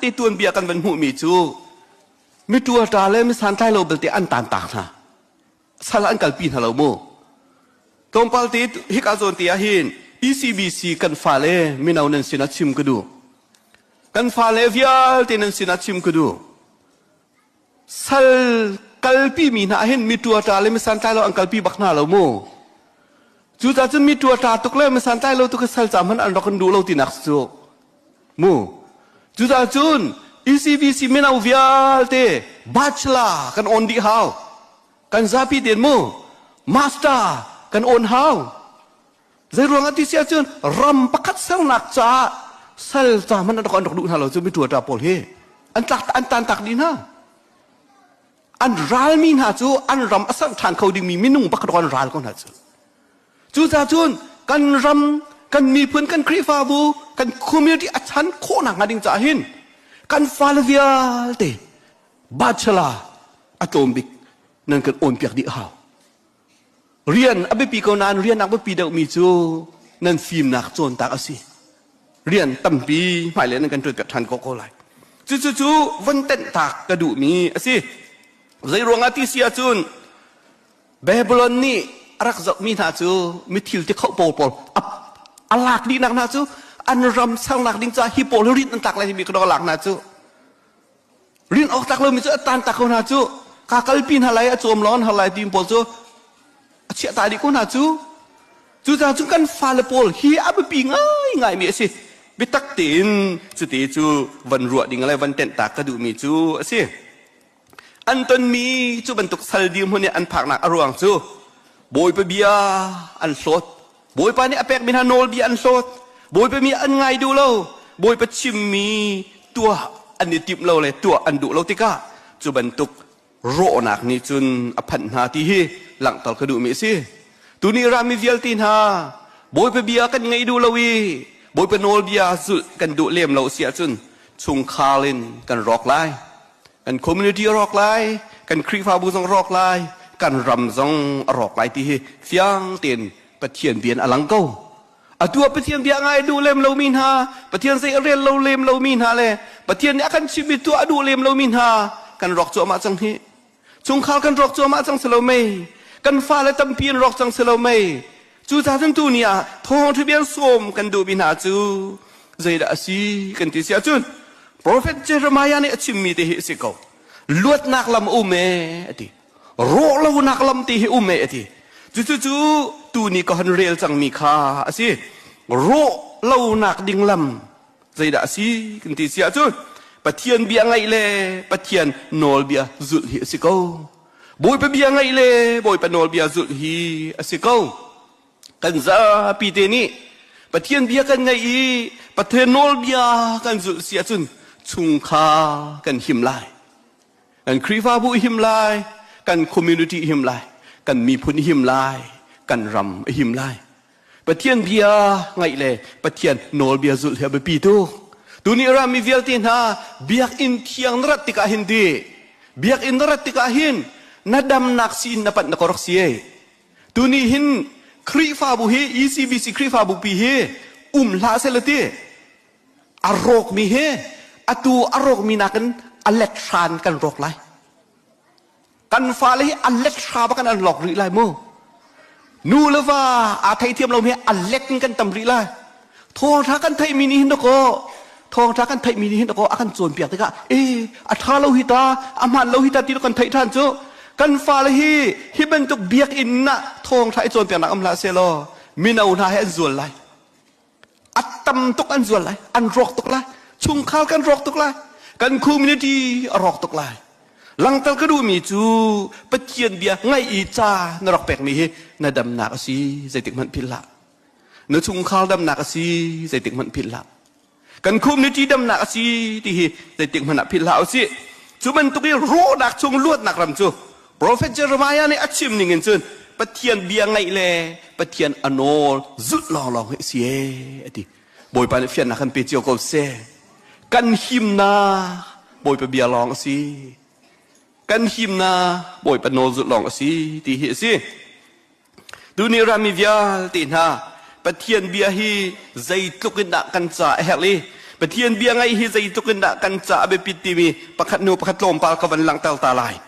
te tuanbia kan van hmuhmi cu mitualṭa le misantlai lo belte an tantak hna. Sal an kalpi hna lo mu. Tlawmpal te hika zawn te ah hin ECBC kan fale mino nan sinah chim ka duh. Kan fale vialte nan sinah chim ka duh. Sal kalpi mi hna hin mi tuata le mi santlai lo an kalpi bak hna lo mu. Cucaah cun mi tuata tuk le mi santlai lo tuk sal ca hmanh an rak kan duh lo tinak cu mu. Cucaah cun ECBC mino vialte bachelor kan on dih hau. Kan zapi ten mu master kan on hau. Zeiruang ah ti si ahcun ram pakhat sernak caah sal ca hmanh an rak an rak duh hna lo cu mi ṭuaṭa pawl hi an tlak an tan tak dih hna. An ralmi hna cu an ram a ser ṭhan kho dingmi minung pakhat an ral ko hna cu. Cucaah cun kan ram kan miphun kan Khrihfabu kan community a chan khawhnak hnga ding caah hin kan fale vialte bachelor a tlawm bik nan kan awnpiak dih a hau. Rian a biapi ko nain rian a biapi deuhmi cu nan fimnak cawntak a si. Rian tampi hmailei nan kan ṭuanpiak ṭhan ko ko lai. Cucu cu von tenhtak ka duhmi a si. Zei ruangah ti si ahcun Babylon nih a rak zohmi hna cu mithil ti khoh pawl pawl a lak dihnak hna cu an ram sernak ding caah hi pawl hi rin an tlak lai timi ka lak hna cu Rin awk tlak lomi cu a tan tak ko hna cu ka kalpi hna lai a cawm lawng an har lai ti pawl cu a chiah ta dih ko hna cu. Cucaah cun kan fale pawl hi a biapi ngaingaimi a si. Biatak tein cuti cu van ruah ding le van tenh tak ka duhmi cu a si. An tonmi cu bantuk sal dirhmun i an phaknak a ruang cu Bawipa bia an hlawt. Bawipa nih a pekmi hna nawlbia an hlawt. Bawipa mi an ngai duh lo. Bawipa chimmi tuah an i timh lo le tuah an duh lo tikah cu bantuk rawhnak nih cun a phanh hna ti hi langhter ka duhmi a si. Tuni rami vialte hna Bawipa bia kan ngaih duh lo i Bawipa nawlbia zulh kan duh lem lo si ahcun chungkhar in kan rawk lai. Kan community a rawk lai, kan Khrihfabu zong a rawk lai, kan ram zong a rawk lai ti hi fiang tein Pathian bia in a lang ko. Atu ah Pathian bia ngai duh lem lomi hna, Pathian zei a rel lo lem lomi hna le Pathian nih a kan chimhmi tuah a duh lem lomi hna kan rawk cuahmah cang hi. Chungkhar kan rawk cuahmah cang si lo mei? Kan fale tampi an rawk cang si lo mei? Cucaah cun tuni ah thawngṭha bia sawm kan duhmi hna cu zeidah a si kan ti si ahcun Profet Jeremiah nih a chimmi te hi a si ko. Luatnak lam um e a ti. Rawh lonak lam ti hi um e a ti. Cucu cu tuni ka hon rel cangmi kha a si. Rawh lonak ding lam zeidah a si kan ti si ahcun Pathian bia ngaih le Pathian nawlbia zulh hi a si ko. Bawipa bia ngaih le Bawipa nawlbia zulh hi a si ko. Kan zapi te nih Pathian bia kan ngaih i Pathian nawlbia kan zulh si ahcun chungkhar kan him lai. Kan Khrihfabu him lai, kan community him lai, kan miphun him lai, kan ram him lai. Pathian bia ngaih le Pathian nawlbia zulh hi a biapi tuk. Tuni rami vialte hna biakinn thiang na rat tikah hin di biakinn na rat tikah hin na damnak siin na panh na korok si ei. Tuni hin Khrihfabu hi ECBC Khrihfabu pi hi um hlah seh ti a rawkmi hi atu a rawkmi nakin a let hran kan rawk lai. Kan fale hi a let hra bak in an lok rih lai mu. Nu le va aa theithiam lo mi a let in kan tam rih lai. Thawngtha kan theihmi nih hin dakaw thawngtha kan theihmi nih hin dakaw a kan cawnpiak tikah e a tha lo hi ta a hmaan lo hi ta ti kan theih than cu kan fale hi hi bantuk biakinn ah thawngtha i cawnpiaknak am hlah seh law mino hna he an zual lai. A tam tuk an zual lai, an rawk tuk lai, chungkhar kan rawk tuk lai, kan community a rawk tuk lai. Langter ka duhmi cu Pathian bia ngaih i ca na rak pekmi hi na damnak a si zeitik hmanh philh hlah. Na chungkhar damnak a si zeitik hmanh philh hlah. Kan community damnak a si ti hi zeitik hmanh ah philh hlah usih. Cu bantuk i rawhnak chung luatnak ram cu Prophet Jeremiah nih a chim ning in cun Pathian bia ngaih le Pathian a nawl zulh lawnglawng hi a si ee a ti. Bawipa nih fiannak kan pe cio ko seh. Kan himnak Bawipa bia lawng a si. Kan himnak Bawipa nawl zulh lawng a si ti hi a si. Tuni rami vialte hna Pathian bia hi zeitluk in dah kan ca a herh i. Pathian bia ngaih hi zeitluk in dah kan ca a biapit timi pakhat hnu pakhat tlawmpal ka van langhter ta lai.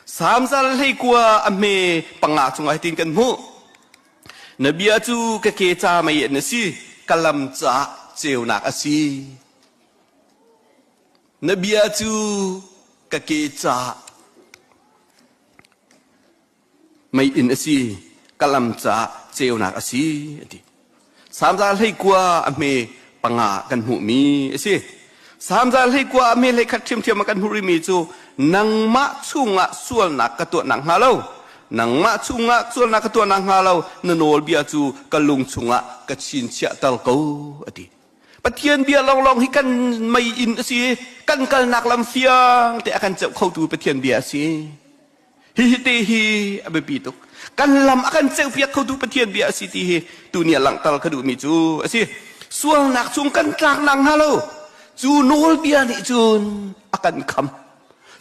Salm 119 a hme panga chungah hitin kan hmuh. Na bia cu ka ke ca mei an si, ka lam caah ceunak a si. Na bia cu ka ke caah meiinn a si, ka lam caah ceunak a si, a ti. Salm 119 a hme panga kan hmuhmi a si. Salm 119 a hme 11 ṭhiamṭhiam ah kan hmuh rihmi cu nangmah chungah sualnak ka tuah nakhnga lo, nangmah chungah sualnak ka tuah nakhnga lo, na nawlbia cu ka lung chungah ka chinchiahter ko, a ti. Pathian bia lawnglawng hi kan mei inn a si i kan kalnak lam fiang te a kan ceuh khotu Pathian bia a si. Hihi te hi a biapi tuk. Kan lam a kan ceuhpiak khotu Pathian bia a si ti hi tuni ah langhter ka duhmi cu a si. Sualnak chung kan tlak nak hnga lo cu nawlbia nih cun a kan kham.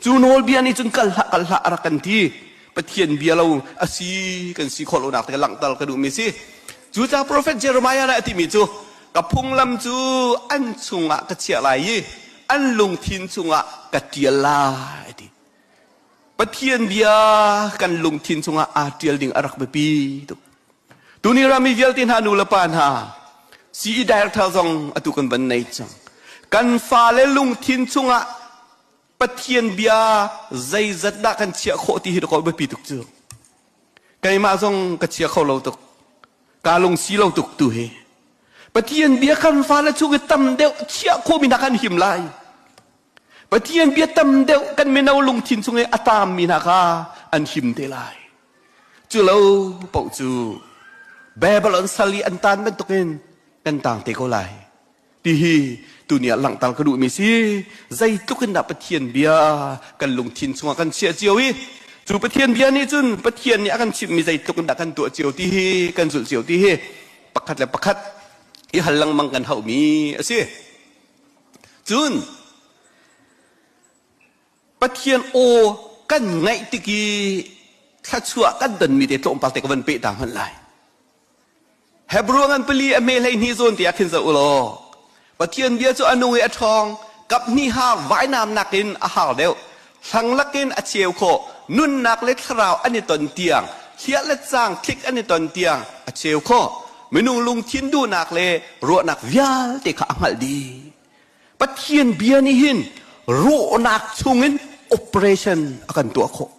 Cu nawlbia nih cun kal hlah kal hlah a rak kan ti. Pathian bia lo a si kan si khawh lonak te langhter ka duhmi si. Cucaah profet Jeremiah nih a timi cu ka phunglam cu an chungah ka chiah lai i an lungthin chungah ka ṭial lai a ti. Pathian bia kan lungthin chungah aa ṭial ding a rak biapi tuk. Tuni rami vialte hna nu le pa hna CE director zong atu kan van nei cang. Kan fale lungthin chungah Pathian bia zeizat dah kan chiah khawh ti hi dakaw biapi tuk cu. Keimah zong ka chia kho lo tuk. Ka lung si lo tuk tu hi. Pathian bia kan fale chung i tam deuh chiah khawhmi hna kan him lai. Pathian bia tam deuh kan mino lungthin chung i a taammi hna kha an him te lai. Cu lo paoh cu Babylon sal i an taan bantukin kan taang te ko lai. Ti hi tuni ah langhter ka duhmi si. Zeitluk in dah Pathian bia kan lungthin chungah kan chiah cio i cu Pathian bia nih cun Pathian nih a kan chimhmi zeitluk in dah kan tuah cio ti hi kan zulh cio ti hi pakhat le pakhat i hal lengmang kan hauhmi a si. Cun Pathian aw kan ngaih tik i thluachuah kan donmi te tlawmpal te ka van peh ta hmanh lai. Hebrew ngan pali a hme 12 zawn te ah khin zoh u law Pathian bia cu a nung i a ṭhawng, kap hnih har vainam nakin a har deuh, thlang lakin a cheu khawh, nunnak le thlarau an i ton tiang, hliah le cang thlik an i ton tiang a cheu khawh. Minung lungthin duhnak le ruahnak vialte kha a hngalh dih. Pathian bia nih hin rawhnak chungin operation a kan tuah khawh.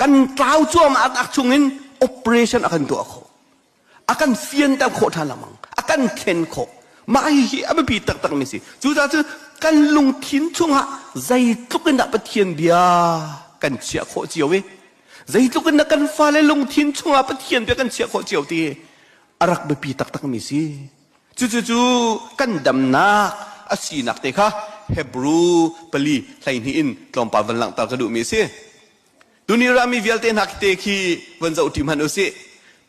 Kan tlau cuahmahnak chungin operation a kan tuah khawh. A kan fianter khawh ṭhan lengmang. A kan thlen khawh. Mah hihi a biapi taktakmi si. Cucaah cun kan lungthin chungah zeitluk in dah Pathian bia kan chiah khawh cio i zeitluk in dah kan fale lungthin chungah Pathian bia kan chiah khawh cio ti hi a rak biapi taktakmi si. Cucu kan damnak a sinak te kha Hebrew 4:12 in tlawmpal van langhter ka duhmi a si. Tuni rami vialte hna te khi van zoh ṭi hmanh u sih.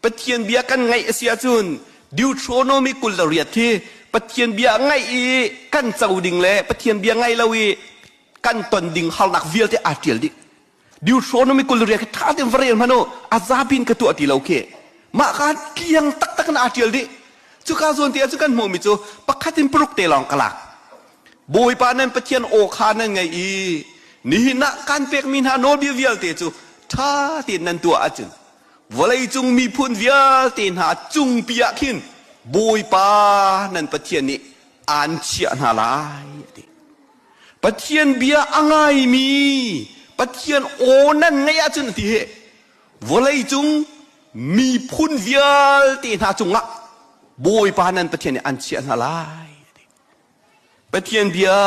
Pathian bia kan ngaih a si ahcun Deuteronomy 28 hi Pathian bia ngaih i kan co ding le Pathian bia ngai lo i kan ton ding harnak vialte aa ṭial dih. Deuteronomy 28 khi ṭha tein va rel hmanh u, a zapi in ka tuah ti lo khi. Mah kha tliang taktak in aa ṭial dih. Cuka zawn te ah cun kan hmuhmi cu pakhat in paruk te lawng ka lak. Bawipa nan Pathian aw kha nan ngaih i nihin ah kan pekmi hna nawlbia vialte cu ṭha tein nan tuah ahcun vawleicung miphun vialte hna cungpi ah khin Bawipa nan Pathian nih aan chiah hna lai a ti. Pathian bia a ngaimi Pathian aw nan ngaih ahcun a ti hi vawleicung miphun vialte hna cungah Bawipa nan Pathian nih an chiah hna lai. Pathian bia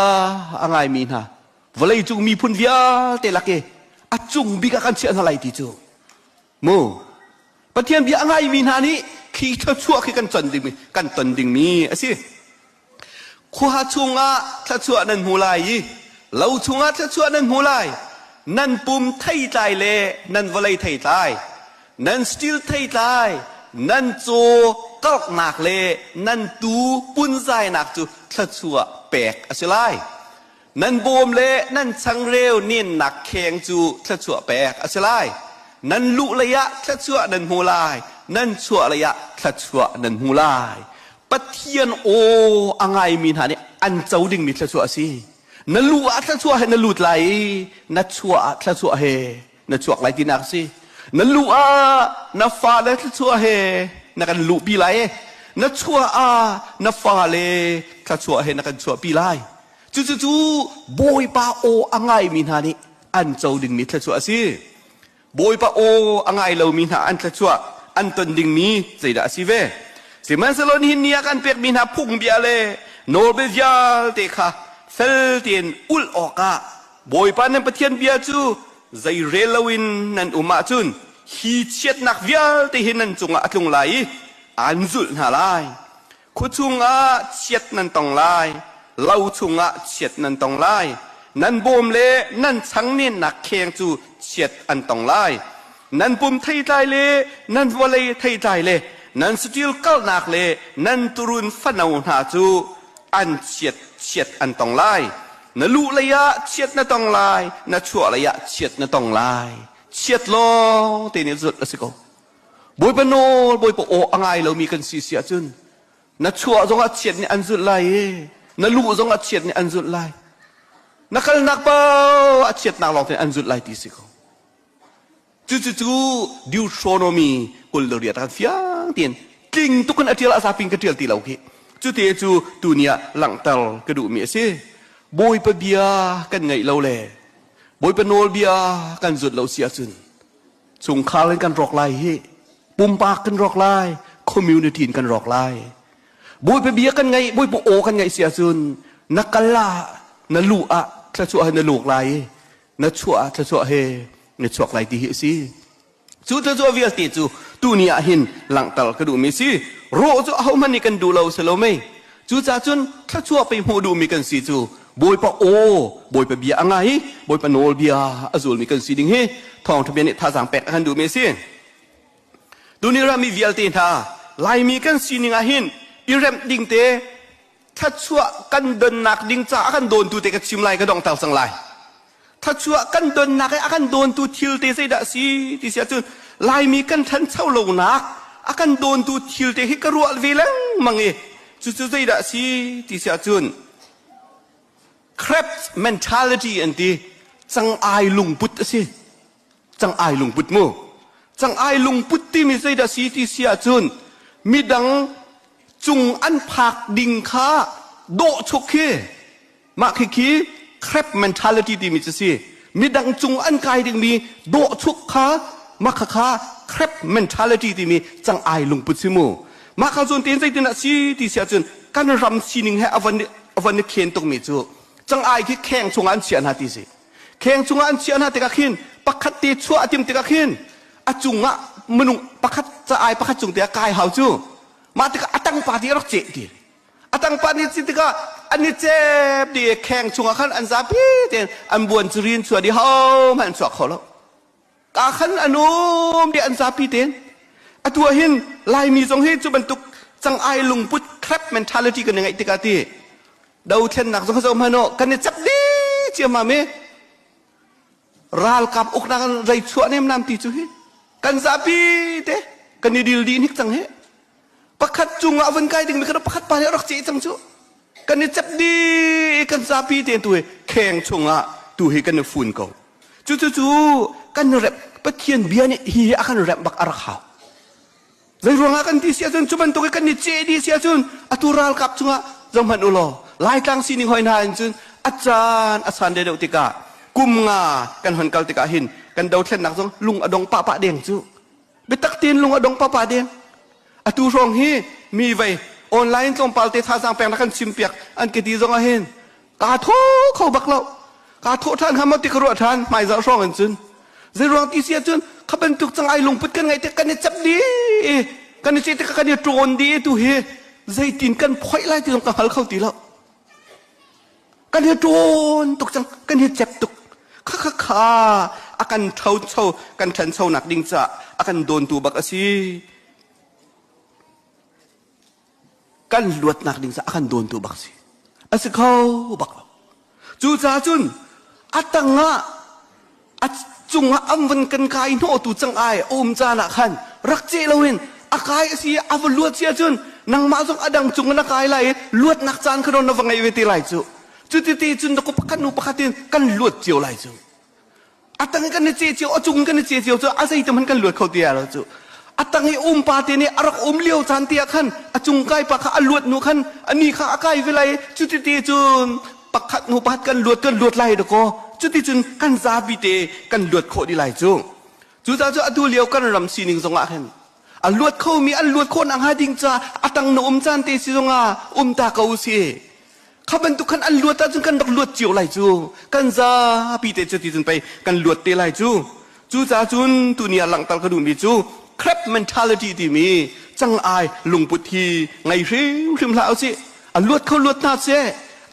a ngaimi hna vawleicung miphun vialte lak i a cung bik ah kan chiah hna lai ti cu mu Pathian bia a ngaimi hna nih khi thluachuah khi kan ton dingmi kan ton dingmi a si. Khua chungah thluachuah nan hmu lai i lo chungah thluachuah nan hmu lai. Nan pum theitlai le nan vawlei theitlai, nan stil theitlai, nan caw karhnak le nan tuu punzainak cu thluachuah pek a si lai. Nan bawm le nan changreu nennak kheng cu thluachuah pek a si lai. Nan luh lei ah thluachuah nan hmu lai, nan chuah lei ah thluachuah nan hmu lai. Pathian aw a ngaimi hna nih an co dingmi thluachuah a si. Na lu ah thluachuah he na lut lai i na chuah ah thluachuah he na chuak lai tinak a si. Na lu ah na fale thluachuah he na kan luhpi lai i na chuah ah na fale thluachuah he na kan chuahpi lai. Cucu Bawipa aw a ngaimi hna nih an co dingmi thluachuah a si. Bawipa aw a ngai lomi hna an thluachuah an ton dingmi zeidah a si ve? Sihmanhsehlaw nihin ni ah kan pekmi hna phungbia le nawlbia vialte kha fel tein ulh awkah Bawipa nan Pathian bia cu zei rel loin nan um ahcun hi chiatnak vialte hi nan cungah a tlung lai i aan zulh hna lai. Khua chungah chiat nan tong lai, lo chungah chiat nan tong lai, nan bawm le nan chang nennak kheng cu chiat an tong lai. Nan pum theitlai le nan vawlei theitlai le nan saṭil kalnak le nan turun fano hna cu an chiat chiat an tong lai. Na luh lei ah chiat na tong lai, na chuah lei ah chiat na tong lai. Chiat lawng te nih zulh a si ko. Bawipa nawl, Bawipa aw a ngai lomi kan si si ahcun na chuah zongah chiat nih an zulh lai i na luh zongah chiat nih an zulh lai. Na kalnak paoh ah chiatnak lawng tein an zulh lai ti si ko. Cucu cu Deuteronomy 28 kan fiang tein tling tuk in a ṭial a zapin ka ṭial ti lo khi. Cute cu tuni ah langhter ka duhmi a si. Bawipa bia kan ngaih lo le Bawipa nawlbia kan zulh lo si ahcun Chungkhar in kan rawk lai hi. Pumpak kan rawk lai, community in kan rawk lai. Bawipa bia kan ngaih, Bawipa aw kan ngaih si ahcun na kal ah, na luh ah thluachuah he na luk lai i na chuah ah thluachuah he na chuak lai ti hi a si. Cu thluachuah vialte cu tuni ah hin langhter ka duhmi a si. Rawh cu ahohmanh nih kan duh lo si lo mei. Cucaah cun thluachuah pei hmuh duhmi kan si cu Bawipa aw, Bawipa bia a ngai i Bawipa nawlbia a zulmi kan si ding hi thawngṭha bia nih thazaang pek a kan duhmi a si. Tuni rami vialte hna Laimi kan sining ah hin i remh ding te thluachuah kan donnak ding caah a kan dawntu te ka chim lai ka donghter cang lai. Thluachuah kan donnak i a kan dawntu thil te zeidah a si ti si ahcun Laimi kan ṭhancho lonak a kan dawntu thil te hi ka ruah ve lengmang i cucu zeidah a si ti si ahcun crab mentality an ti cang-ai lungput a si. Cang-ai lungput mu. Cang-ai lungput timi zeidah a si ti si ahcun midang cung an phak ding kha dawhchuk khi Mah khikhi crab mentality timi cu si. Midang cung an kai dingmi dawhchuk kha mah khakha crab mentality timi cang-ai lungput si mu. Mah kha zawn tein zeitin ah si ti si ahcun kan ram sining he a van a van i khen tukmi cu cang-ai khi kheng chungah an chiah hna ti si. Kheng chungah an chiah hna tikah khin pakhat te chuah a tim tikah khin a cungah minung pakhat ca-ai pakhat cung te ah kai hau cu. Mah tikah a tang pa ti a rak ceh ti. A tangpa nih ci tikah an i cep dih i kheng chungah khan an zapi tein an buan cu rin chuah dih hohmanh an chuak kho lo. Ka khan an um dih an zapi tein. Atu ah hin Laimi zong hi cu bantuk cang-ai lungput crab mentality kan i ngeih tikah ti dothlennak zong zoh hmanh u kan i cep dih ciammam i ralkap uknak in rei chuah nemnam ti cu hi kan zapi te kan i dil dih hnik cang hi. Pakhat cungah van kai dingmi kha pakhat pa nih a rak ceh cang cu. Kan i cep dih i kan zapi tein tu hi kheng chungah tu hi kan i fun ko. Cucu cu kan rep Pathian bia nih hi hi a kan remh bak a rak hau. Zei ruangah kan ti si ahcun cu bantuk i kan i ceh dih si ahcun atu ralkap cungah zohhmanh u law Laitlang sining hoi hna in cun a caan a san deuh tikah kum nga kan hon kal tikah hin kan dothlennak zong lung a dong pah pah deng cu. Biatak tein lung a dong papa deng. Atu hrawng hi mi vei online tlawmpal te thazaang pek na kan chim piak an ka ti zong ah hin kaa tho kho bak lo. Kaa thawh ṭhan hnga maw ti ka ruah ṭhan hmaizarh hrawng in cun. Zei ruang ti si ahcun kha bantuk cang ai lungput kan ngeih tik kan i cep dih kan i ceh tikah kan i ṭawn dih tu hi zeitin kan phoih lai ti zong ka hngal kho ti lo. Kan hi ṭawn tuk cang, kan hi cep tuk. Kha kha kha a kan ṭhocho, kan ṭhanchonak ding caah a kan dawntu bak a si. Kan luatnak ding caah a kan dawntu bak a si. A si kho bak lo. Cucaah cun a tangah a cungah an van kan kai hnawhtu cang ai a um caan ah khan rak ceh loin a kai a si a va luat si ahcun. Nangmah zong a dang cung na kai lai i luatnak caan kha na va ngei ve te lai cu. Cuti te cun na pakhat nu pakhat in kan luat cio lai cu. A tang i kan i ce cio, a cung kan i ce cio cu a zeitam han kan luat kho ti lo cu. A tang i um pa te nih a rak um lio caan te ah khan a cung kai pa kha a luat nu khan ani kha a kai ve lai. Cuti te cun pakhat hnu pakhat kan luat lai dakaw. Cuti cun kan zapi te kan luat khawh dih lai cu. Cucaah cu atu lio kan ram sining zongah hin a luat khomi an luat khawh nakhnga ding ca a tang na um caan te si zongah um ta ko si. Kha bantuk khan an luat ahcun kan rak luat cio lai cu. Kan zapi te cu ti cun pei kan luat te lai cu. Cucaah cun tuni ah langhter ka duhmi cu crab mentality timi cang-ai lungput hi ngei hrimhrim hlah usih. A luat kho luat hna seh,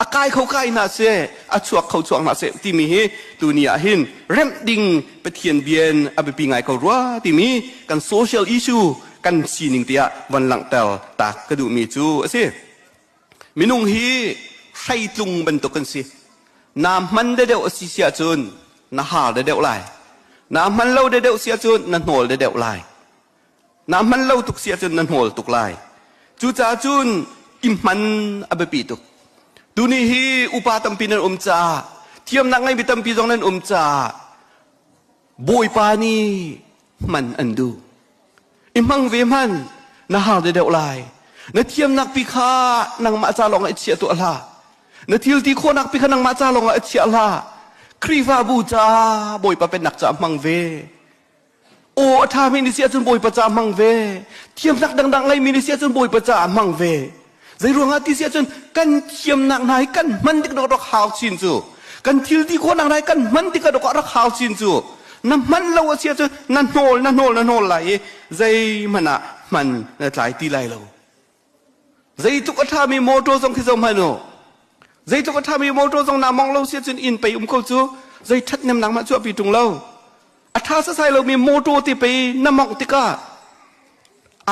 a kai kho kai hna seh, a chuak kho chuak hna seh timi hi tuni ah hin remh ding Pathian bian a biapi ngai ko rua timi kan social issue kan sining tiah von langhter tak ka duhmi cu a si. Minung hi hreitlung bantuk kan si. Na hman deuhdeuh a si si ahcun na har deuhdeuh lai. Na hman lo deuhdeuh si ahcun na hnawl deuhdeuh lai. Na hman lo tuk si ahcun na hnawl tuk lai. Cucaah cun i hman a biapi tuk. Tuni hi upa tampi nan um caah, thiamnak ngeimi tampi zong nan um caah Bawipa nih hman an duh. I hmang ve hman, na har deuh lai. Na thiamnak pi kha nangmah ca lawngah i chiah tuah hlah. Na thil ti khawhnak pi kha nangmah ca lawngah i chiah hlah. Khrihfabu ca Bawipa pennak ca hmang ve. Aw a ṭhami ni si ahcun Bawipa ca hmang ve. Thiamnak dangdang ngeimi ni si ahcun Bawipa ca hmang ve. Zei ruangah ti si ahcun kan thiamnak hna hi kan hman tik rak hau chin cu. Kan thil ti khawhnak hna hi kan hman tik rak rak hau chin cu. Na hman lo a si ahcun na hnawl na hnawl na hnawl lai i zeihmanh ah hman na tlai ti lai lo. Zeitluk a ṭhami motor zong khi zoh hmanh u. Zeitluk a ṭhami motor zong naa mong lo si ahcun inn pei um ko cu zei ṭhathnemnak mah chuahpi ṭung lo. A ṭha sasai lomi motor te pei na mongh tikah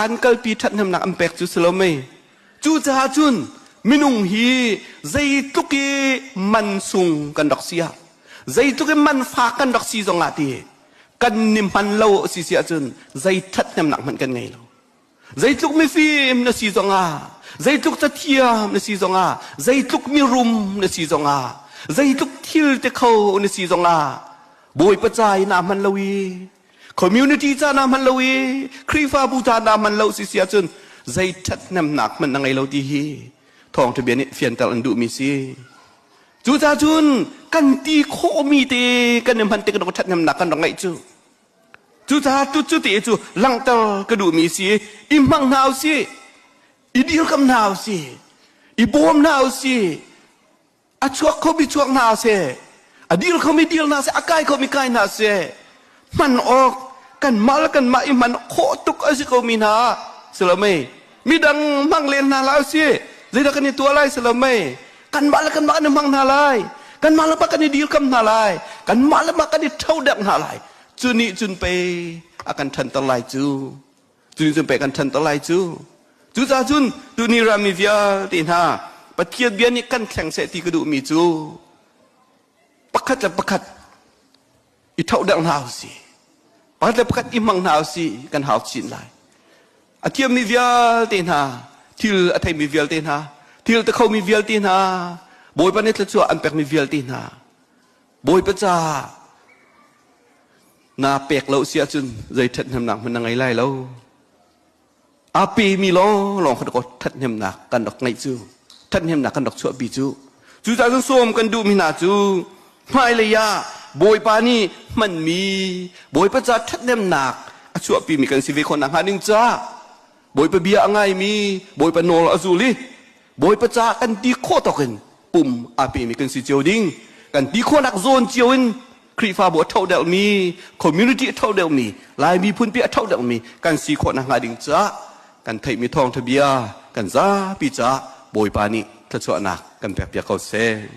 an kalpi ṭhathnemnak an pek cu si lo mei. Cucaah cun minung hi zeitluk i man sung kan rak si ah, zeitluk i man fak kan rak si zongah ti kan ni hman lo a si si ahcun zei ṭhathnemnak hmanh kan ngei lo. Zeitluk mifim na si zongah, zeitluk cathiam na si zongah, zeitluk mirum na si zongah, zeitluk thil te kho na si zongah, Bawipa ca i naa hman lo i, community ca naa hman lo i, Khrihfabu ca naa hman lo si si ahcun zei ṭhathnemnak hmanh na ngei lo ti hi thawngṭha bia nih fianter an duhmi si. Cucaah cun kan ti khawhmi te kan i hman tik in ṭhathnemnak kan rak ngeih cu. Cucaah tu cu ti cu langhter ka duhmi si i hmang hna usih, i dirkam hna usih, i bawm hna usih, a chuak khomi chuak hna seh, a dir khomi dir hna seh, a kai khomi kai hna seh, hman awk kanmah le kanmah i hman khawh tuk a si komi hna si lo mei? Midang hmang len hna hlah usih, zeidah kan i tuah lai si lo mei? Kanmah le kanmah kan i hmang hna lai, kanmah le mah kan i dirkam hna lai, kanmah le mah kan i ṭhodek hna lai. Cu nih cun pei a kan ṭhanter lai cu. Cu nih cun pei a kan ṭhanter lai cu. Cucaah cun tuni rammi vialte hna Pathian bia nih kan thleng seh ti ka duhmi cu pakhat le pakhat i ṭhohderh hna usih. Pakhat le pakhat i hmang hna usih kan hau chin lai. A thiammi vialte hna, thil a theimi vialte hna, thil te khomi vialte hna, Bawipa nih thluachuah an pekmi vialte hna, Bawipa caah naa pek lo si ahcun zei ṭhathnemnak hmanh na ngei lai lo. A pemi lawnglawng kha dakaw ṭhathnemnak kan rak ngeih cu, ṭhathnemnak kan rak chuahpi cu. Cucaah cun sawm kan duhmi hna cu hmailei ah Bawipa nih hmanmi Bawipa ca ṭhathnemnak a chuahpimi kan si ve khawh nakhnga ding caah Bawipa bia a ngaimi Bawipa nawl a zul i Bawipa caah kan ti khawh tawk in pum aa pemi kan si cio ding. Kan ti khawhnak zawn cio in Khrihfabu a ṭho deuhmi, community a ṭho deuhmi, Lai miphunpi a ṭho deuhmi kan si khawh nakhnga ding caah kan theihmi thawngṭha bia kan zapi caah Bawipa nih thluachuahnak kan pekpiak ko seh.